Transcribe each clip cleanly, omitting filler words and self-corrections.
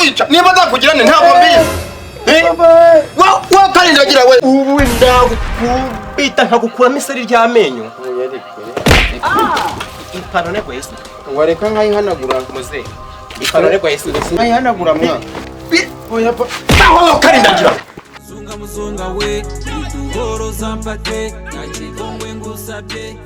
Nzakwica niba nzakugira nte, ntabwo mbizi. Wa karindagira we, ubu ndagukubita nkagukuramo iseri ry'amenyo. Ipantaro nego Yesu. Wareka nkayihanagura. Muzehe, ipantaro nego Yesu. Nkayihanagura mwana. Oya pa, aho karindagira. Zunga muzunga we, uduhoro mpate nta kigongwe ngusabye.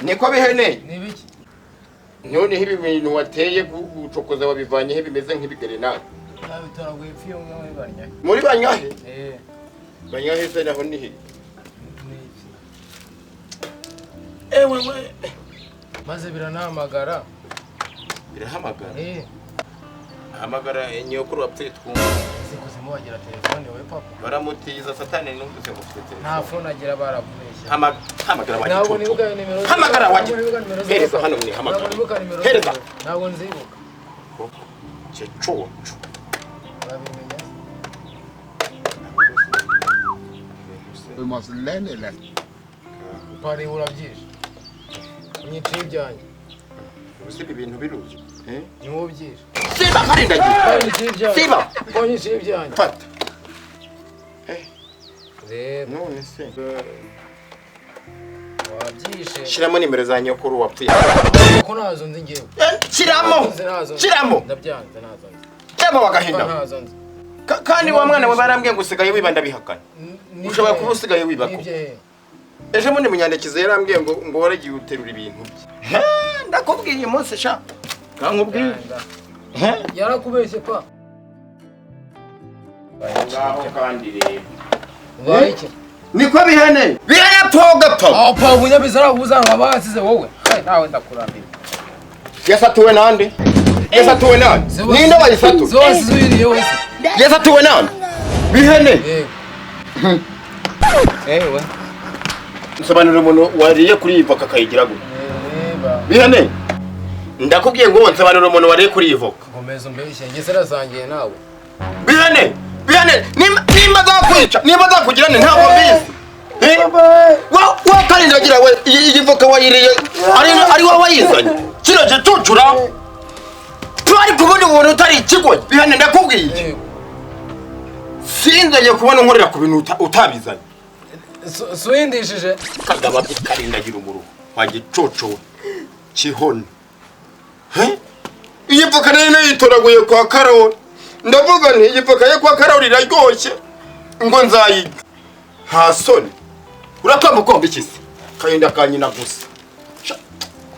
Niko bihene. Ni ibiki? Noneho ibi bintu wateye gucokoza wabivanyeho bimeze nk'ibigerenade? Nabitoraguye ipfi yo muri banyahe. Muri banyahe? Eh. Banyahe se naho ni he? Ni iki? Ewe we. Maze biranahamagara. Birahamagara? Eh. Hamagara nyokuru wapfuye twumva. Sikuzimu wagira telefone we papa. Baramutiza satani numvise ngo ufite telefone. Nta phone agira, barakubeshya. Hamagara wa Ntabwo gicucu. nibuka nimero ze. Hamagara wa Ntabwo nibuka nimero ze. Hereza hano mwe, hamagara. Ntabwo nibuka nimero ze. Hereza. Ntabwo nzibuka. Gicucu. Urabimenya. We must learn a lesson. Pari urabyishe. Nyiciye ibyanjye. Ubu ibi bintu biruzi. Eh? Ni wowe ubyishe. Siba karindagira. Pari nyiciye ibyanjye. Siba. Pari nyiciye ibyanjye. Fata. Reba. None se. Wabyishe. Shiramo nimero za nyokuru wapfuye. Ko ntazo nzi ngewe. Shiramo. Nzi ntazo nzi. Shiramo. Ndabyanze, ntazo nzi. Shiramo Ko wagahinda. ntazo nzi. Kandi wa mwana we barambwiye ngo usigaye wiba, ndabihakana. Ushobora kuba usigaye wiba ko. Nibye. Ejo bundi munyandekizo yarambwiye ngo waragiye uterura ibintu bye. Ndakubwiye uyu munsi sha. Kankubwiye. Yarakubeshye pa. Ngaho kandi rero. Ubaye iki? Niko bihene. Bihene poga pa. Aho pa ubunyabizara buzana wabasize wowe. Hai nawe ndakurambira. Yasatuwe nande? Yasatuwe nande? Ninde wayisatu? Zose ziriye wese. Yasatuwe nande? Bihene. Yego. Ewe. Nsobanurira umuntu wariye kuri iyi voka akayigira gutya. Reba. Bihene. Ndakubwiye ngo nsobanurira umuntu wariye kuri iyi voka. Nkomeza umbeshye njye sinasangiye nawe. Bihene. Bihene nimba nzakwica, nimba nzakugira nte, ntabwo mbizi. Wa karindagira we, iyi voka wayiriye ari wowe wayizanye. Kino gicucura. Twari kubona umuntu utari ikigo. Bihene ndakubwiye. Yego. Sinzongeye kubona unkorera ku bintu utabizanye. Suhindishije. Kagaba karindagira umuruho wa gicucu we. Kihona. He? Iyi voka nari nayitoraguye kwa Karoli. Ndavuga nti iyi voka yo kwa Karoli iraryoshye ngo nzayirya. Nta soni. Urakamba ukomba iki se? Karinda ka nyina gusa.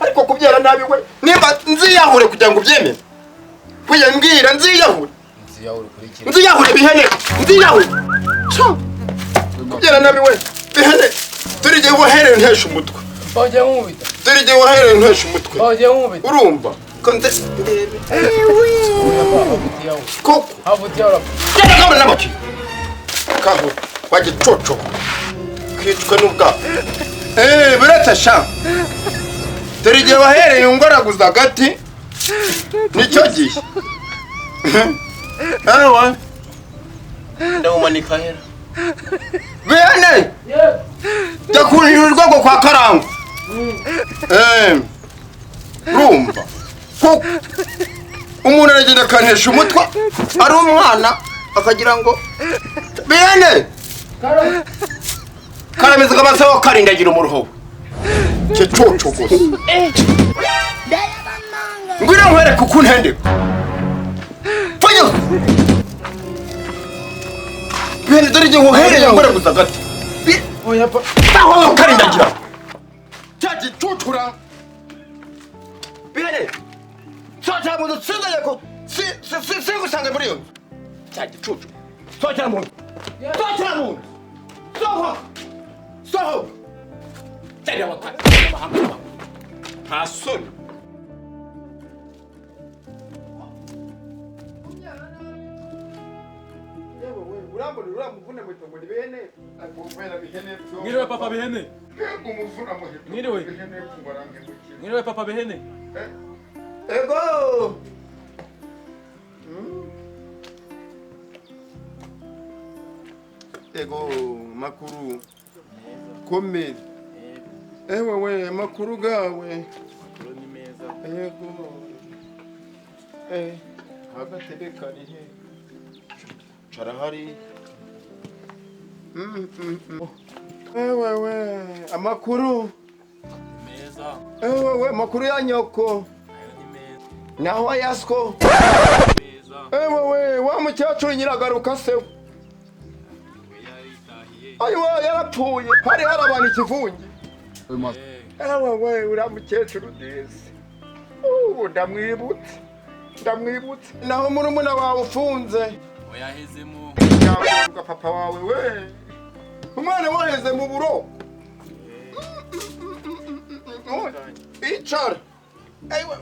Ariko kubyara nabi we, nimba nziyahure kugira ngo ubyemere. Kuya mbwira nziyahure. Nziyahure ukurikire. Nziyahure bihene. Nziyahure. Kubyara nabi we. Bihene. Dore igihe wahereye ntesha umutwe. Bagiye nkubita. Dore igihe wahereye ntesha umutwe. Bagiye nkubita. Urumva? Ko ndebe. Koko. Havutiye urapfa. Genda kabona n'abaki. Kaho wagicoco. Kwicwa n'ubwa. Buretse sha. Dore igihe wahereye ungoraguza agati. Nicyo gihe. Ewe. Ndawumanika hera. Bene. Jya kurira urwego kwa Karangwa. Urumva. Koko. Umuntu aragenda akantesha umutwe ari umwana akagira ngo bene. Karameze kabasaho karindagira umuruho. Cyecoco gusa. Ngwino nkwereke ukuntu ntendeka. Pfanyo. Bene dore igihe uhereye ngoraguza agati. Oya pa. Aho karindagira. Cya gicucura. Bene. Sohokera mu nzu sinzajya ko singusanga muri iyo nzu. Cya gicucu. Sohokera mu nzu. Sohokera mu nzu. Sohoka. Sohoka. Cyari abakara. Nta soni. Umuvuna muheto ngo ni bene akubera bihene pyo. Mwiriwe papa Bihene. Yego umuvuna muheto. Mwiriwe. Bihene pyo barangemukiye. Mwiriwe papa Bihene. Ego. Ego makuru. Komera. Ewe we makuru gawe. Makuru ni meza. Ego. Agatebe kari he? Carahari. Ewe we amakuru meza. Ewe we makuru ya nyoko. Ayo ni meza. Naho yasko. Meza. Ewe we wa mukecuru nyiragaruka se. We yaritahiye. Ayiwa yarapfuye. Hari abantu ikivunge. We must Ewe we uriya mukecuru disi. Ubu ndamwibutse. Ndamwibutse. Naho murumuna wawe ufunze. Oyahezemo. Yavuga papa wawe we. Umwana waheze mu buroko. Icara. Ayiwa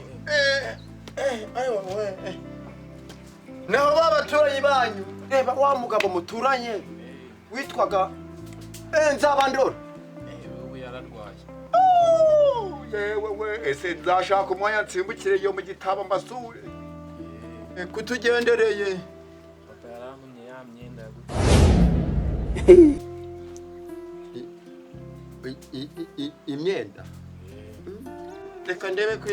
ayiwa we. Naho babaturanyi banyu. Reba wa mugabo muturanye witwaga Nzabandora. Ubu yararwaye. Yewe we ese nzashaka umwanya nsimbukire yo mu gitabo mbasure. Kutugendereye. Papa yarantumye ya myenda yaguze. Imyenda reka ndebe ko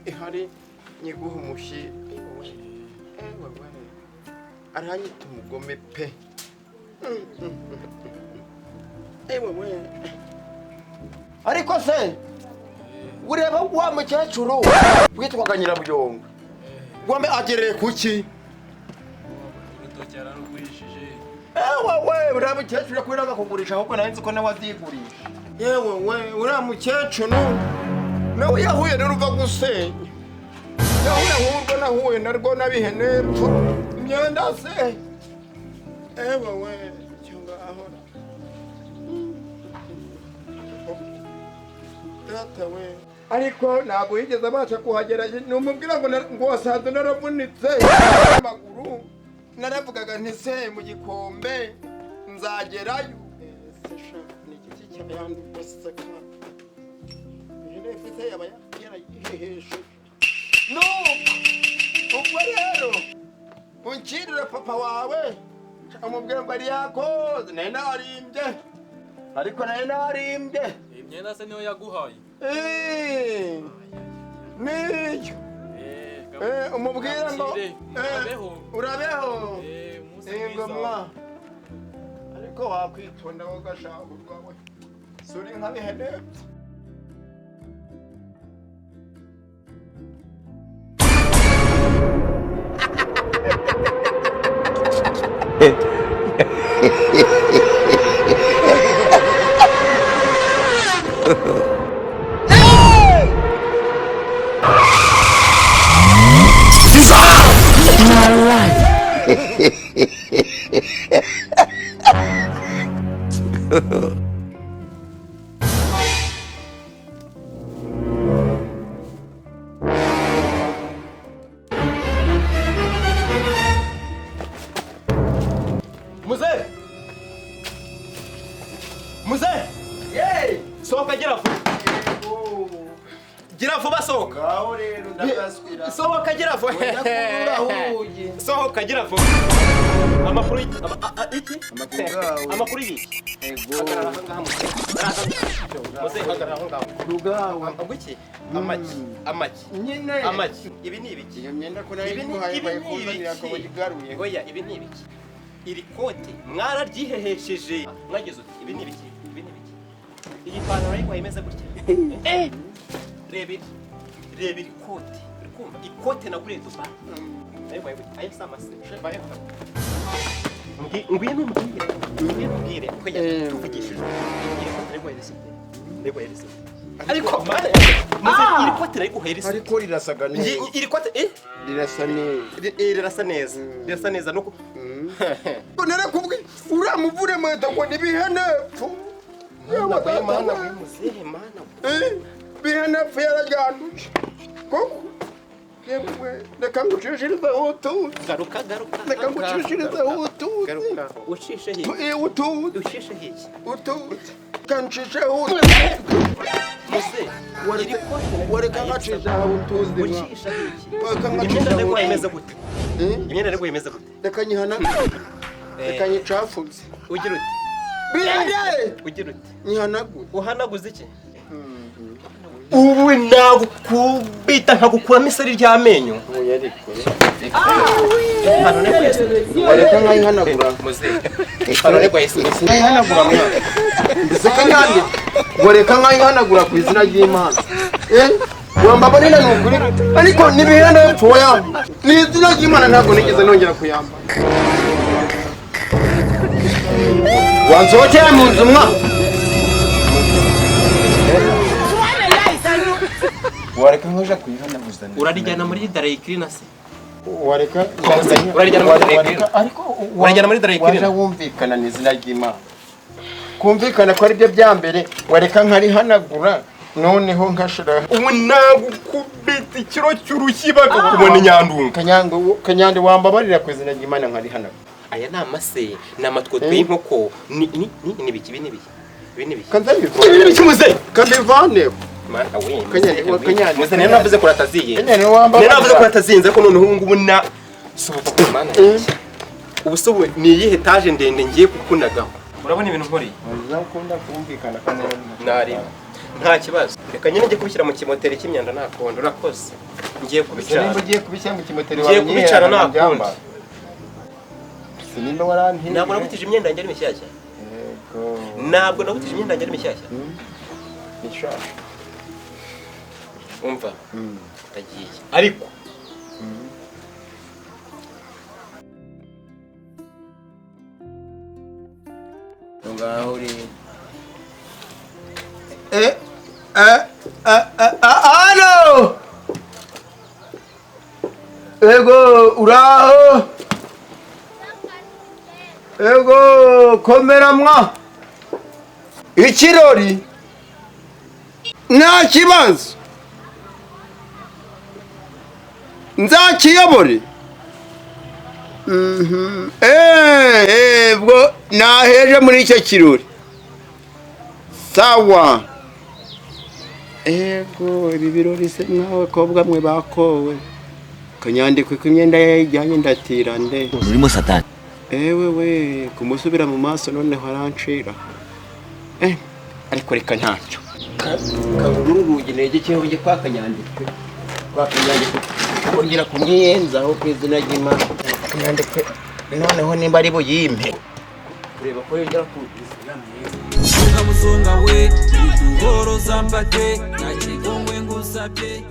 ihari nyiguha umushyi. Ewe we aranyita umugome pe. Ewe we ariko se ureba wa mukecuru witwaga Nyirabuyonga wambe agereye kuki? Urutoki yararugurishije. Ewe we uriya mukecuru yakwiraga kugurisha ahubwo nari nzi ko nawe azigurisha. Yewe we uriya mukecuru nawe yahuye n'uruva gusenya. Yahuye nk'urwo nahuye narwo n'abihenepfo. Imyenda se. Ewe we icyo ngahora. Data we. Ariko ntabwo yigeze abasha kuhagera numubwira ngo ngo wasanze naravunitse amaguru. Naravugaga nti se mu gikombe nzagerayo. Ese sha ni igiti cyayanduseka. Ihene ifite yaba yarayiheheshe. No! Ubwo rero unkirire papa wawe amubwira ngo ari yakoze nari narimbye. Ariko nari narimbye. Imyenda se niyo yaguhaye. Niyo. Umubwira ngo urabeho. Urabeho. Umunsi mwiza. Mwa. Ariko wakwitonda wowe ugashahurwa we. Suri nka bihenepfo. Muze! Muze! Yeee! Sohoka gira vuba. Gira vuba sohoka. Ngaho rero ndabaswira. Sohoka gira vuba. Urahuye. Sohoka gira vuba. Amakuru iki? Iki? Amakuru gawe. Amakuru y'iki? Ego. Hagarara aha ngaha muze. Muze hagarara aho ngaho. Rugawe. Ubwo iki? Amaki. Amaki. Nyine. Amaki. Ibi ni ibiki? Iyo myenda ko nari Ibi ni nguhaye ibi ni bayikuzanira ibiki? akaba yigaruye. Oya, ibi ni ibiki? Iri kote mwararyihehesheje. Mwagize uti ibi ni ibiki? Ibi ni ibiki? Iyi pantaro yayiguhaye imeze gutya. Reba iri. Reba iri kote. Uri kumva? Ikote naguriye Dubai. Nayiguhaye gutya. Ayo si amase. Ngwino umbwire. Ngwino umbwire. Oya, tuvugishije. Iri kote nayiguhaye risite. Nayiguhaye risite. Ariko mane, muze iri kote nayiguhaye risite. Ariko rirasaga neza. Iri kote eh? Rirasa neza. Rirasa neza. Rirasa neza nuko. Narakubwiye uriya muvure muheto ngo ni bihenepfo. Mana we, mana we, muzehe, mana we. Bihenepfo yararyanduje. Koko. Yewe, reka ngucishirize utuzi. Garuka, garuka. Reka ngucishirize utuzi. Garuka, ucishe hirya. Utuzi. Ucishe hirya. Utuzi. Kancishe utuzi. Muze, iri kote Wareka nkacisha aho utuzi mwa. ucisha hirya. Wareka nkacisha Imyenda aho ndaguhaye utuzi. imeze gute? Imyenda ndaguhaye imeze gute? Reka nyihanagure. Reka nyicafuze. Ugira uti. Bire! Ugira uti. Nyihanagure. Uhanaguze iki? Ubu nagukubita nkagukuramo isari ry'amenyo. Oya ariko. Hano ni kwese. Wareka nkayihanagura. Muze. Hano ni kwese. Nkayihanagura mwa. Mbese kanyandi. Wareka nkayihanagura ku izina ry'Imana. Eh? Wambabarira ni ukuri. Ariko nibihenda yepfo yamba. Ni izina ry'Imana ntabwo nigeze nongera kuyamba. Wansohokera mu nzu mwa. Wareka nkaja kuyihanaguza. Urarijyana muri darayikirina se? Wareka Urarijyana muri darayikirina. Ariko Urarijyana muri darayikirina. waje wumvikana n'izina ry'Imana. Kumvikana ko aribyo bya mbere, wareka nkarihanagura noneho nkashira. Ubu nagukubita ikiro cy'urushyi bakakubona inyandungu. Kanyango Kanyande wambabarira ku izina ry'Imana nkarihanagura. Aya ni amase, ni amatwotwe y'inkoko, ni ni ni ni ibiki, ibi ni ibiki. Ibi ni ibiki. Kanze mbivane. Ibi ni ibiki muze? Kambivane. Mana we. Kanyande, Kanyande. Muze niyo navuze ko rataziye. Kanyande Niyo wambabarira. navuze ko ratazinze ko noneho ubu ngubu na sohoka ku mana yanjye. Ubu se ubu ni iyihe etaje ndende ngiye kukunagaho? Urabona ibintu nkoreye? Uzakunda kumvikana kandi Nari. Nta kibazo. Reka nyine njye kubishyira mu kimoteri cy'imyanda nta kondo. Urakoze. Ngiye kubicana. Nimba ugiye kubishyira mu kimoteri Ngiye kubicana nta kundi. Sinimba warantiye. Ntabwo nagutije imyenda yanjye ari mishyashya. Yego. Ntabwo nagutije imyenda yanjye ari mishyashya. Nishasha. Umva. Ndagiye. Ariko Ngaho rero. Alo! Ego, uraho? Ego, komera mwa. Ikirori? Nta kibazo. Nzakiyobore? Bwo naheje muri icyo kirori. Sawa. Ego, ibi birori se mw'abakobwa mwe bakowe. Kanyandikwe ko imyenda yayijyanye ndatira nde. Urimo satani. Ewe we, kumusubira mu maso noneho arancira. Ariko reka ntacyo. Kangura urugi negekeho njye kwa Kanyandikwe. Kwa Kanyandikwe. Kongera kumwiyenzaho ku izina ry'Imana. Kanyandikwe noneho nimba ari buyimpe. Kureba ko yongera ku Muzunga muzunga we, uduhoro zambate, nta kigongwe ngusabye.